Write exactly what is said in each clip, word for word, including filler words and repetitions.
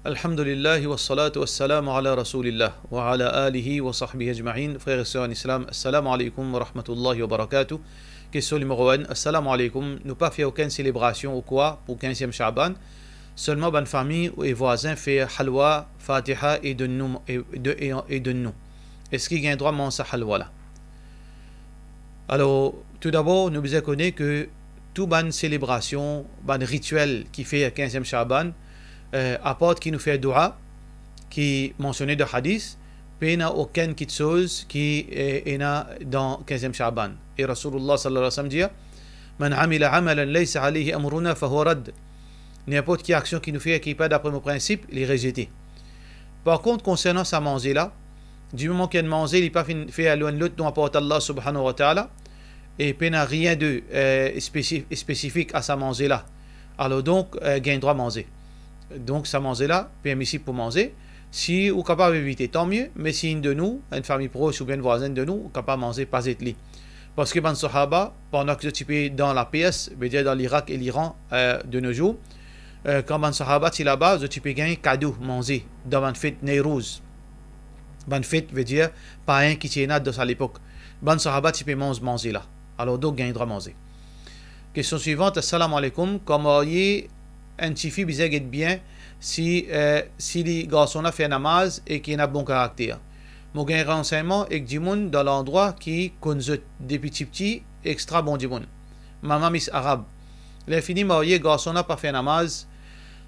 Alhamdulillah, wassalatu wassalamu ala Rasoulillah, wa ala alihi wa sahbihi ajmain. Frer e ser an Islam, assalamu alaikum wa rahmatullahi wa barakatuh. Kestion nimero enn, assalamu alaikum. Nou pa fer okenn selebrasion ou kwa pou kinziem Shaban. Selman bann fami e vwazin fer halwa, fatiha e donn nou, e, de, e, e donn nou. Eski gagn drwa manz sa halwa la? Alor, toudabor, nou bizin kone ke tou bann selebrasion, bann ritiel ki fer kinziem Shaban, eh, apar ki nou fer doua, ki mansione dan hadis, pena okenn kiksoz ki, eh, ena dan kinziem Shaban. E Rasoulillah sallallahu alayhi wa sallam dir, "Man amila amalan laysa alayhi amruna fahuwa radd." Ninport ki aksion ki nou fer ki pa dapre mo prinsip, li rezete. Par kont, konsernan sa manze la, dimoman ki enn manze li pa finn fer lor enn lot non apar Allah subhanahu wa ta'ala, e pena rien de, eh, spesi-, spesifik a sa manze la, alor donk, eh, gagn drwa manze. Donk sa manze la permisib pou manze. Si ou kapav evite, tan mie, me si enn de nou, enn fami pros oubien enn vwazin de nou, ou kapav manze, pa zet li. Parski bann sahaba, pandan ki zot ti pe dan Lapers, vedir dan Lirak e Liran, eh, de nos jours, eh, kan bann sahaba ti laba, zot ti pe gagn kado manze dan bann fet Newroz. Bann fet, vedir payin ki ti ena dan sa lepok. Bann sahaba ti pe manz manze la. Alor donk, gagn drwa manze. Kestion swivan, assalamu alaikum. Kan marye, enn tifi bizin get bien si, eh, si li garson la fer namaz e ki ena bon karakter. Mo gagn ransegnman ek dimoun dan landrwa ki konn zot depi tipti, extra bon dimoun. Mama Miss Arab. Ler fini marye, garson la pa fer namaz,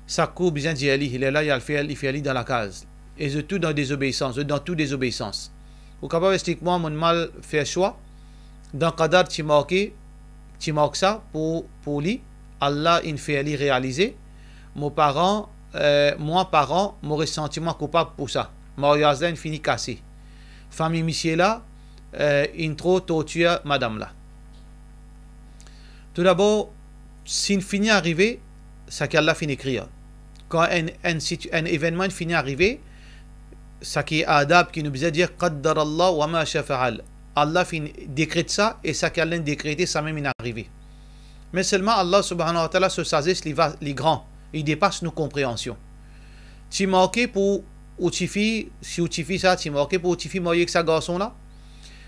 sak kou bizin dir li, lerla li al fer, li fer li dan lakaz. E zot tou dan dezobeisans, zot dan tou dezobeisans. Ou kapav explik mwa, mo'nn mal fer swa? Dan kadar ti marke, ti mark sa pou, pou li, Allah inn fer li realize, mo paran, eh, mwa paran, mo resanti mwa koupab pou sa. Maryaz la inn fini kase. Fami misie la, eh, inn tro tortir madam la. Toudabor, si inn fini arive, sa ki Allah finn ekrir. Kan enn, enn situ-, enn evennman inn fini arive, sa ki adab ki nou bizin dir, qaddarallah wa ma sha fa'al. Allah finn dekret sa, e sa ki Allah inn dekrete, samem inn arive. Me selman Allah subhanahu wa ta'ala, so sazes, li va, li gran, li depas nou konpreansion. Ti marke pou ou tifi, si ou tifi sa, ti marke pou ou tifi marye ek sa garson la,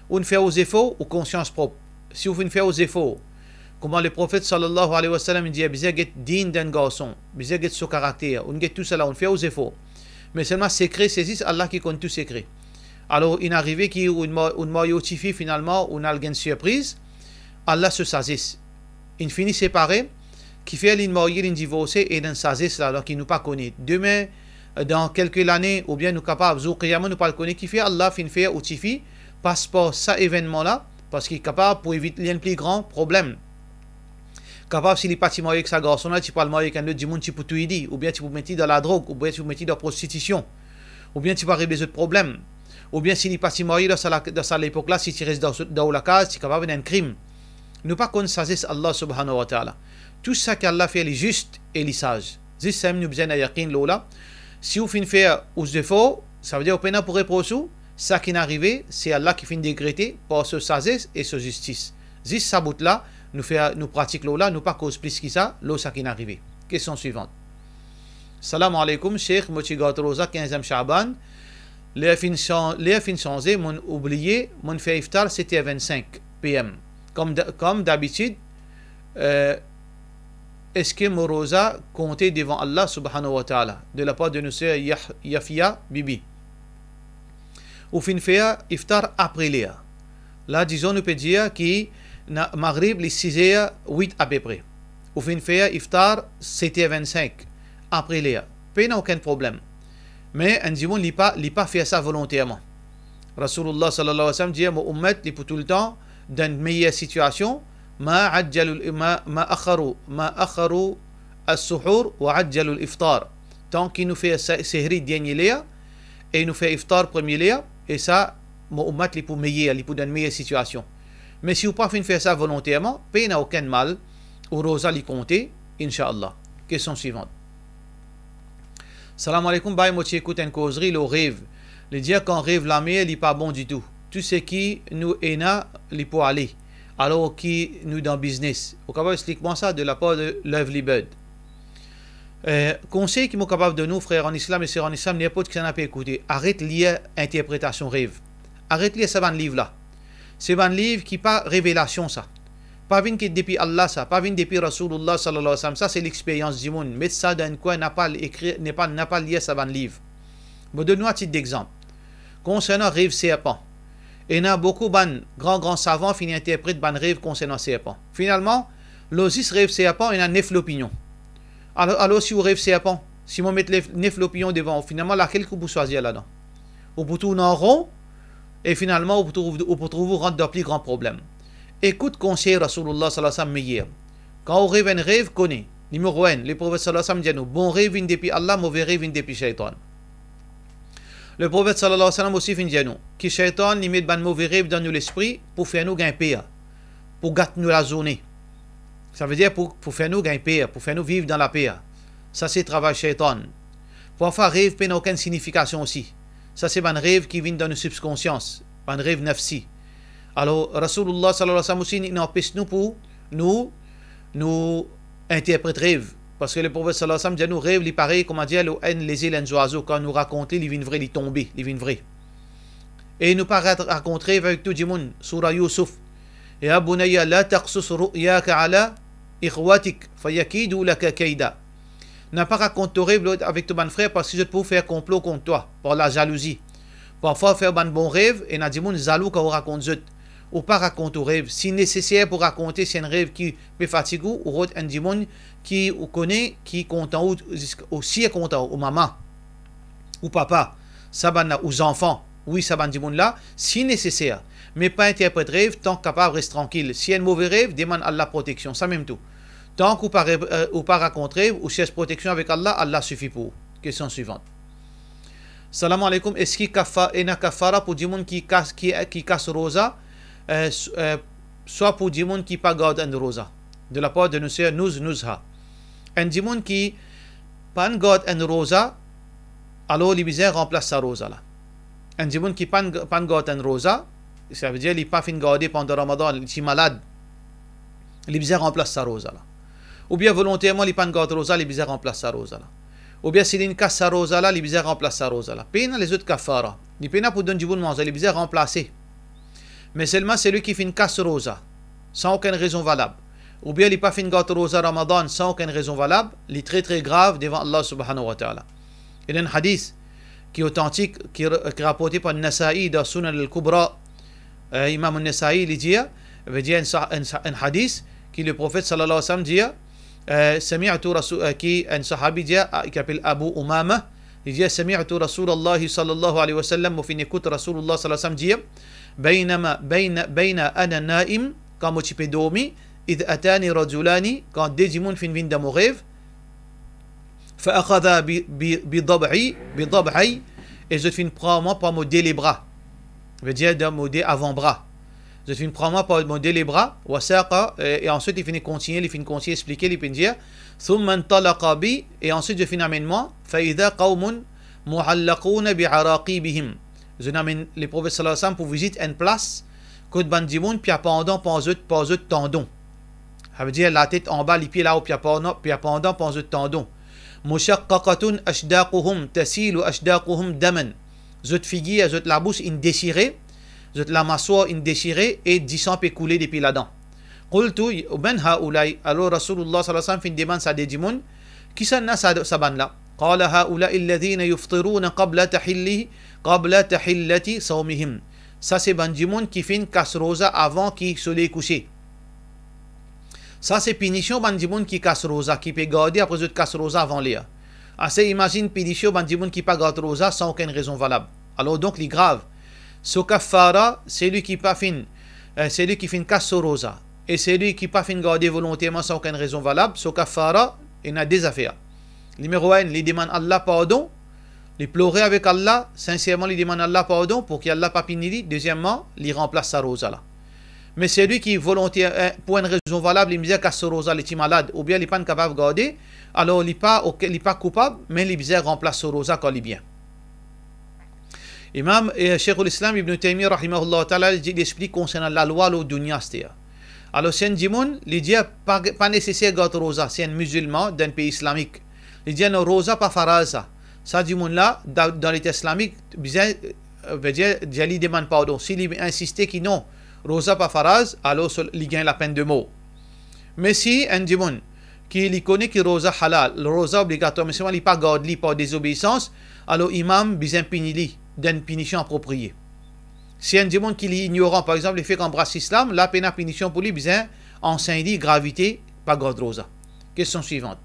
ou'nn fer ou zefor, ou konsians prop. Si ou finn fer ou zefor, kouma Leprofet sallallahu alayhi wa sallam inn dir, bizin get dign d'enn garson, bizin get so karakter, ou'nn get tousala, ou'nn fer ou zefor. Me selman sekre, se zis Allah ki konn tou sekre. Alor, inn arive ki ou'nn mar-, ou'nn marye ou tifi, finalman, ou'nn al gagn sirpriz, Allah so sazes. Inn fini separe, kifer linn marye, linn divorse, e ena enn sazes la, donk ki nou pa kone. Demin, dan kelke lane, oubien nou kapav, zour qiyama, nou pa'l kone, kifer Allah finn fer ou tifi pas par sa evennman la, parski kapav pou evit li enn pli gran problem. Kapav si li pa ti marye ek sa garson la, ti pou al marye ek enn lot dimoun, ti pou touy li, oubien ti pou met li dan ladrog, oubien ti pou met li dan prostitision, oubien ti pou ariv lezot problem, oubien si li pa ti marye dan sa la-, dan sa lepok la, si ti res dan so, dan ou lakaz, ti kapav ena enn krim. Nou pa konn sazes Allah subhanahu wa ta'ala. Tou sa ki Allah fer, li zis e li saz. Zis samem nou bizin ena yakin lor la. Si ou finn fer ou zefor, savedir ou pena pou repros ou, sa ki'nn arive, se Allah ki finn dekrete par so sazes e so zistis. Zis sa bout la, nou fer, nou pratik lor la, nou pa koz plis ki sa lor sa ki'nn arive. Kestion swivan. Salam aleykoum, Sheikh, mo ti gard roza kinziem Shaban. Ler finn san-, ler finn sanze, mo'nn oubliye, mo'nn fer iftar set er vinn-sink P M. Kom da-, kom dabitid, eh, eski mo roza konte devan Allah subhanahu wa ta'ala, de lapar de nou ser Yah-, Yafia Bibi. Ou finn fer iftar apre ler. La, dizon, nou pe dir ki na-, Magrib, li siz er wit apepre. Ou finn fer iftar set er vinn-sink apre ler. Pena okenn problem. Me enn dimoun, li pa, li pa fer sa volonterman. Rasoulillah sallallahu alayhi wa sallam dir, mo oumet, li pou toultan dan meyer sitiasion, ma ajjalul, ma, ma akharu, ma akharu as-suhur wa ajjalul iftar. Tan ki nou fer se-, sehri dernie ler, e nou fer iftar premie ler, e sa, mo oumet, li pou meyer, li pou dan meyer sitiasion. Me si ou pa finn fer sa volonterman, pena okenn mal, ou roza li konte, inshallah. Kestion swivan. Salam aleykoum, bay, mo ti ekout enn kozri lor rev. Li dir kan rev lamer, li pa bon ditou. Tou seki nou ena, li pou ale. Alor ki nou dan biznes. Ou kapav explik mwa sa de lapar de Lovely Bird. Eh, konsey ki mo kapav donn ou, frer an Islam e ser an Islam, ninport kisannla pe ekoute, aret lir interpretasion rev. Aret lir sa bann liv la. Se bann liv ki pa revelasion sa. Pa vinn ki depi Allah sa, pa vinn depi Rasoulullah sallallahu alayhi wa sallam. Sa se lexperyans dimoun. Met sa dan enn kwin, napa ekrir, napa, napa lir sa bann liv. Mo donn ou a tit dexanp. Konsernan rev serpan. Ena boukou bann gran, gran savan finn interpret bann rev konsernan serpan. Finalman, lor zis rev serpan, ena nef lopinion. Alor, alor, si ou rev serpan, si mo met nef, nef lopinion devan ou, finalman, lakel ki ou pou swazir ladan? Ou pou tourn an ron, e finalman, ou pou trouv, ou pou trouv ou rant dan pli gran problem. Ekout konsey Rasoulullah sallallahu alayhi wa sallam meyer. Kan ou rev enn rev, kone, nimero enn, Leprofet sallallahu alayhi wa sallam dir nou, bon rev vinn depi Allah, move rev vinn depi sheytan. Leprofet sallallahu alayhi wa sallam osi finn dir nou ki sheytan li met bann move rev dan nou lespri pou fer nou gagn per, pou gat nou lazourne. Savedir pou, pou fer nou gagn per, pou fer nou viv dan laper. Sa se travay sheytan. Parfwa rev pena okenn signifikasion osi. Sa se bann rev ki vinn dan nou sibkonsians, bann rev nafsi. Alor, Rasoulullah sallallahu alayhi wa sallam osi, li, li anpes nou pou nou, nou interpret rev. Parski Leprofet sallallahu alayhi wa sallam dir nou, rev li parey, koumadir, lor enn leze, enn zwazo, kan nou rakont li, li vinn vre, li tonbe, li vinn vre. E nou pa ra-, rakont rev avek tou dimoun. Soura Youssouf. Ya bunayya la taqsus ru'yaka ala ikhwatik fayakidu laka kayda. Napa rakont to rev avek to bann frer, parski zot pou fer konplo kont twa par lazalouzi. Parfwa ou fer bann bon rev, ena dimoun zalou kan ou rakont zot. Ou pa rakont ou rev. Si neseser pou rakonte, si enn rev ki pe fatig ou, ou rod enn dimoun ki ou kone, ki kontan ou, ou sir kontan ou, ou mama, ou papa, sa bann la, ou zanfan, wi, sa bann dimoun la, si neseser. Me pa interpret rev, tank kapav res trankil. Si enn move rev, demann Allah proteksion, sa mem tou. Tank ou pa re-, eh, ou pa rakont rev, ou sers proteksion avek Allah, Allah sifi pou ou. Kestion swivant. Salam aleykoum, eski kafa-, ena kafara pou dimoun ki kas, ki, ki kas roza, eh, s-, eh, swa pou dimoun ki pa gard enn roza? De la par de nou ser Nouz Nouzha. Enn dimoun ki pa'nn gard enn roza, alor li bizin ranplas sa roza la. Enn dimoun ki pa'nn, pa'nn gard enn roza, savedir li pa finn garde pandan Ramadan, li ti malad, li bizin ranplas sa roza la. Oubien volonterman li pa'nn gard roza, li bizin ranplas sa roza la. Oubien si li'nn kas sa roza la, li bizin ranplas sa roza la. Pena lezot kafara. Li pena pou donn dimoun manze, li bizin ranplase. Me selman selwi ki finn kas roza san okenn rezon valab, oubien li pa finn gard roza Ramadan san okenn rezon valab, li tre, tre grav devan Allah Subhanahu wa Ta'ala. Ena enn hadis ki otantik, ki ra-, ki raporte par Nasai dan Sunan al-Kubra. Eh, Imam Nasai, li dir, vedir enn sa-, enn sa-, enn hadis ki Leprofet sallallahu alayhi wa sallam dir, eh, sami'tu Rasu-, eh, ki enn sahabi dir, ah, ki apel Abu Umama, li dir, sami'tu Rasulallahi sallallahu alayhi wa sallam, mo finn ekout Rasoulullah sallallahu alayhi wa sallam dir, baynama, bayna, bayna ana naim, kan mo ti pe dormi, idh atani rajulani, kan de dimoun finn vinn dan mo rev, fa akhadha bi, bi, bi dab'i, bi dab'i, e zot finn pran mwa par mo de lebra. Vedir dan mo de avanbra. Zot finn pran mwa par mo de lebra, wa saqa, e, e answit li finn kontigne, li finn kontigne explike, li finn dir, thumma intalaqa bi, e answit zot finn amenn mwa, fa idha qawmun mu'allaquna bi araqibihim. Zot amenn Leprofet sallallahu alayhi wa sallam pou vizit enn plas kot bann dimoun pe apandan par zot, par zot tandon. Savedir latet anba, lipie lao pe apandan, pe apandan par zot tandon. Mushaqqaqatun ashdaquhum, tasilu ashdaquhum daman. Zot figir, zot labous inn desire, zot lamaswar inn desire e disan pe koule depi ladan. Qultu, man haulai? Alor Rasoulullah sallallahu alayhi wa sallam finn demann sa de dimoun, kisannla sa, sa bann la? Qala haulai alladhina yuftiruna qabla tahilli, qabla tahillati sawmihim. Sa se bann dimoun ki finn kas roza avan ki soley kouse. Sa se pinision bann dimoun ki kas roza, ki pe garde apre zot kas roza avan ler. Ase imazinn pinision bann dimoun ki pa gard roza san okenn rezon valab. Alor donk li grav. So kafara, selwi ki pa finn, eh, selwi ki finn kas so roza, e selwi ki pa finn garde volonterman san okenn rezon valab, so kafara, ena de zafer. Nimero enn, li demann Allah pardon, li plore avek Allah, sinserman li demann Allah pardon pou ki Allah pa pini li. Dezieman, li ranplas sa roza la. Me selwi ki volonter, eh, pou enn rezon valab, li bizin kas so roza, li ti malad, oubien li pa'nn kapav garde, alor li pa, ok, li pa koupab, me li bizin ranplas so roza kan li bien. Imam, eh, Sheikhoul Islam Ibn Taymiyyah rahimahullah ta'ala, li, li explik konsernan lalwa lor dounia aster. Alor, si enn dimoun, li dir pa, pa neseser gard roza, si enn mizilman dan enn pei islamik, Li dir, "Non, roza pa faraz sa." Sa dimoun la, dan, dan Leta Islamik, bizin, eh, vedir, dir li demann pardon. Si li insiste ki non, roza pa faraz, alor so, li gagn lapenn de mor. Me si enn dimoun ki li kone ki roza halal, roza obligatwar, me selman li pa gard li par dezobeisans, alor imam bizin pini li, donn pinision aproprie. Si enn dimoun ki li ignoran, par exanp, li fek anbras lislam, la pena pinision pou li, bizin ansegn li gravite pa gard roza. Kestion swivant.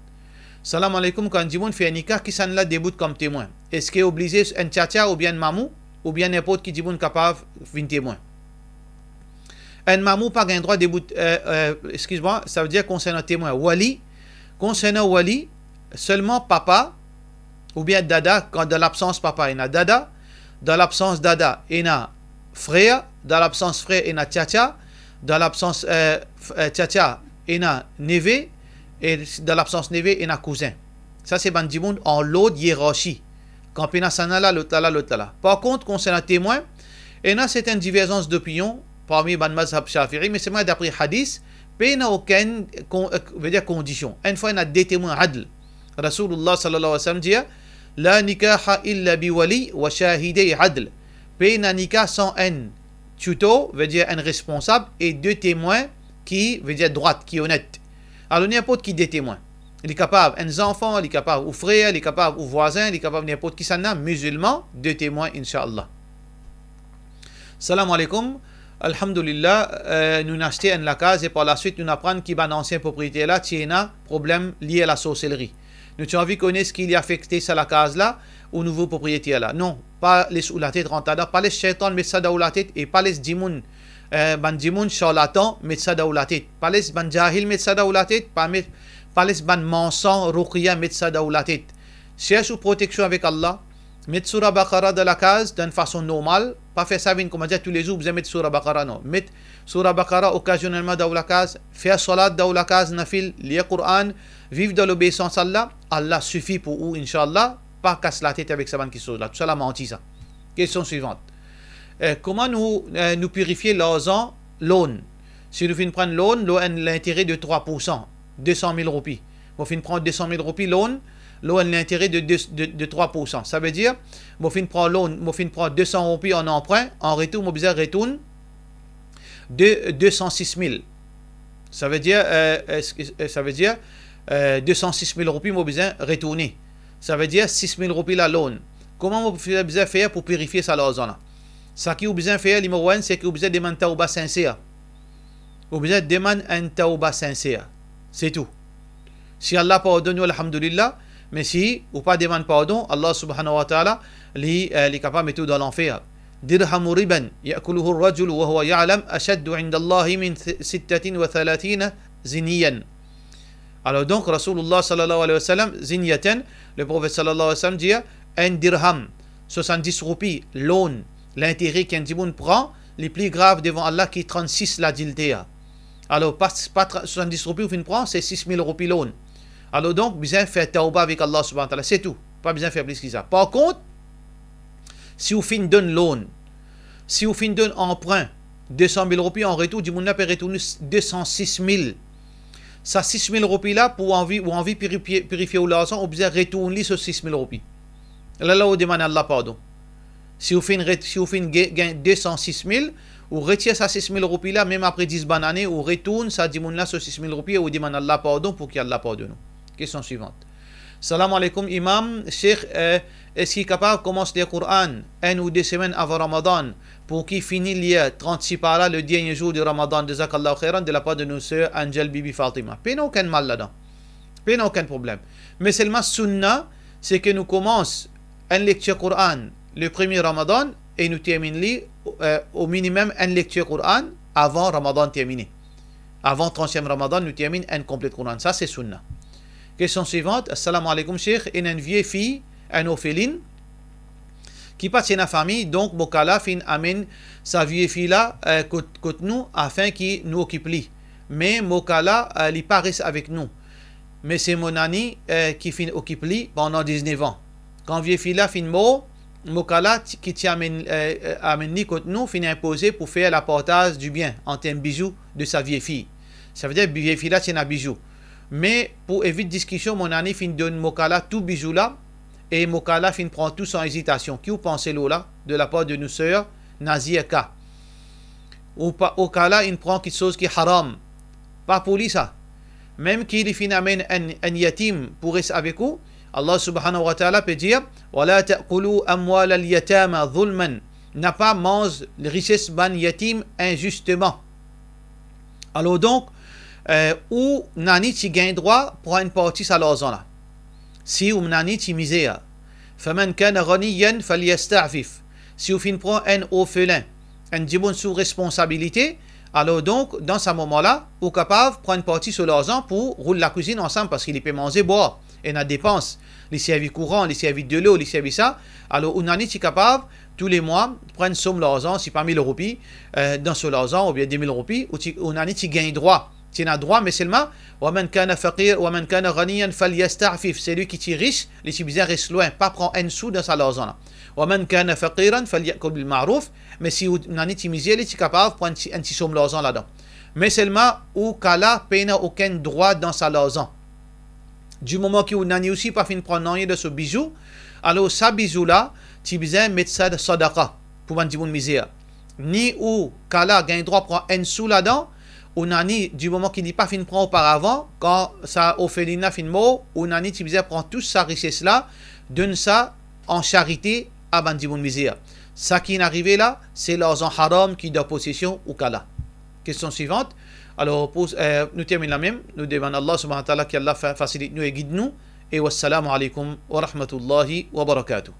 Salam aleykoum, kan enn dimoun fer nika, kisannla debout kom temwin? Eski oblize enn tiatia oubien enn mamou, oubien ninport ki dimoun kapav vinn temwin? Enn mamou pa gagn drwa debout, eh, eh, eskiz mwa, savedir konsernan temwin, wali, konsernan wali, selman papa oubien dada, kan dan labsans papa ena dada, dan labsans dada ena frer, dan labsans frer ena tiatia, dan labsans, eh, f-, eh, tiatia ena neve, e dan labsans neve ena kouzin. Sa se bann dimoun an lord ierarki. Kan pena sannla la, lot la la, lot la la. Par kont, konsernan temwin, ena sertin diverzans dopinion parmi bann mazhab Shafi'i, me selman dapre hadis, pena okenn kon-, eh, vedir kondision. Enn fwa ena de temwin adl. Rasoulillah sallallahu alayhi wa sallam dir, "La nikaha illa bi wali wa shahiday adl." Pena nika san enn tutor, vedir enn responsab, e de temwin ki, vedir drwat, ki onet. Alor, ninport ki de temwin. Li kapav enn zanfan, li kapav ou frer, li kapav ou vwazin, li kapav ninport kisannla, mizilman, de temwin, inshallah. Salam aleykoum. Alhamdulillah, eh, nou inn aste enn lakaz e par laswit nou aprann ki bann ansien propriyeter la ti ena problem lie a lasorselri. Nou ti anvi kone eski li afekte sa lakaz la ou nouvo propriyeter la. Non, pa les ou latet rant ladan, pa les seytan met sa dan ou latet e pa les dimoun, eh, bann dimoun sharlatan met sa dan ou latet. Pa les bann jahil met sa dan ou latet, pa met, pa les bann mansan, ruqya met sa dan ou latet. Sers ou proteksion avek Allah, met Soura Bakara dan lakaz, dan enn fason normal, pa fer sa vinn koumadir toulezour bizin met Soura Bakara, non. Met Soura Bakara okazionelman dan ou lakaz, fer salat dan ou lakaz, nafil, lir Koran, viv dan lobeisans Allah, Allah sifi pou ou, inshallah, pa kas latet avek sa bann kiksoz la. Tousala manti sa. Kestion swivant. Eh, kouma nou, eh, nou pirifie larzan loan? Si nou finn pran loan, loan lintere de trwa poursan, de san mil roupi. Mo finn pran de san mil roupi loan, loan lintere de, de, de, de trwa poursan. Savedir, mo finn pran loan, mo finn pran de san roupi an anprin, an retour, mo bizin retourn de, de san sis mil. Savedir, eh, eski, eh, savedir, eh, de san sis mil roupi mo bizin retourne. Savedir sis mil roupi la loan. Kouma mo fi-, bizin fer pou pirifie sa larzan la? Saki ou bizin fer, nimero enn, seki ou bizin demann tawba sinser. Ou bizin demann enn tawba sinser. Se tou. Si Allah pardonn ou, alhamdulillah, me si ou pa demann pardon, Allah subhanahu wa ta'ala, li, eh, li kapav met ou dan lanfer. Dirhamu riban ya'kuluhu ar-rajulu wa huwa ya'lam ashaddu inda Allahi min sittatin wa thalathina ziniyan. Alor donk, Rasoulillah sallallahu alayhi wa sallam, zinyatan, Leprofet sallallahu alayhi wa sallam dir, enn dirham, swasanndis roupi, loan, lintere ki enn dimoun pran, li pli grav devan Allah ki trannsis ladilter. Alor, pa, pa tra-, swasanndis roupi ou finn pran, se sis mil roupi loan. Alor donk, bizin fer tawba avek Allah subhanahu wa ta'ala, se tou. Pa bizin fer plis ki sa. Par kont, si ou finn donn loan, si ou finn donn anprin de san mil roupi, an retour, dimoun la pe retourn de san sis mil. Sa sis mil roupi la, pou anvi, ou anvi pirifie, pirifie ou larzan, ou bizin retourn li so sis mil roupi. Lerla ou demann Allah pardon. Si ou finn ret-, si ou finn ge-, gagn de san sis mil, ou retir sa sis mil roupi la, mem apre dis bann ane, ou retourn sa dimoun la so sis mil roupi e ou demann Allah pardon pou ki Allah pardonn ou. Kestion swivant. Salam aleykoum, Imam, Sheikh, eh, eski kapav koumans lir Koran enn ou de semenn avan Ramadan, pou ki fini lir trant sipara le dernie zour de Ramadan? Jazakallahu khairan, de lapar de nou ser Angel Bibi Fatima. Pena okenn mal ladan. Pena okenn problem. Me selman sunna, se ke nou koumans enn lektir Koran le premie Ramadan e nou terminn li, eh, o minimem enn lektir Koran avan Ramadan termine. Avan trantiem Ramadan, nou terminn enn konplet Koran. Sa, se sunna. Kestion swivant. Assalamu aleykoum, Sheikh. Ena enn vie fi, enn orfelin, ki pa ti ena fami, donk mo kala finn amenn sa vie fi la, eh, kot, kot nou, afin ki nou okip li. Me mo kala, eh, li pa res avek nou. Me se mo nani, eh, ki finn okip li pandan diznef an. Kan vie fi la finn mor, mo kala ti, ki ti amenn, eh, eh, amenn li kot nou, finn inpoze pou fer lapartaz dibien an term bizou de sa vie fi. Savedir vie fi la ti ena bizou. Me pou evit diskision, mo nani finn donn mo ka la tou bizou la, e mo ka la finn pran tou san ezitasion. Ki ou panse lor la, de lapar de nou ser Nazir K? Ou pa, ou ka la inn pran kiksoz ki haram. Pa pou li sa. Mem ki li finn amenn enn, enn yatim pou res avek ou, Allah subhanahu wa ta'ala pe dir, "Wa la ta'kulu amwalal yatama zulman." Na pa manz rises bann yatim inzisteman. Alor donk, eh, ou nani ti gagn drwa pran enn parti sa larzan la. Si ou nani ti mizer, "Faman kana ghaniyan falyasta'fif." Si ou finn pran enn orfelin, enn dimoun sou responsabilite, alor donk, dan sa moman la, ou kapav pran enn parti so larzan pou roul lakwizinn ansam, parski li pe manze, bwar, ena depans, li servi kouran, li servi delo, li servi sa, alor ou nani ti kapav, tou le mwa, pran enn som larzan, sipa mil roupi, eh, dan so larzan, oubien de mil roupi, ou ti, ou nani ti gagn drwa. Ti ena drwa, me selman, "Wa man kana faqir, wa man kana ghaniyan falyasta'fif." Selwi ki ti ris, li ti bizin res lwin, pa pran enn sou dan sa larzan la. "Wa man kana faqiran falyakul bil ma'ruf." Me si ou nani ti mizer, li ti kapav pran enn ti, enn ti som larzan ladan. Me selman, ou ka la pena okenn drwa dan sa larzan. Di moman ki ou nani osi pa finn pran nanye dan so bizou, alor sa bizou la, ti bizin met sa dan sadaka pou bann dimoun mizer. Ni ou ka la gagn drwa pran enn sou ladan, ou nani, di moman ki li pa finn pran oparavan, kan sa orfelin la finn mor, ou nani ti bizin pran tou sa rises la, donn sa an charite a bann dimoun mizer. Sa ki inn arive la, se larzan haram ki dan posesion ou ka la. Kestion swivant. Alor, pou, eh, nou terminn la mem, nou demann Allah subhanahu wa ta'ala ki Allah fa-, fasilit nou e gid nou. E wassalamu alaikum wa rahmatullahi wa barakatuh.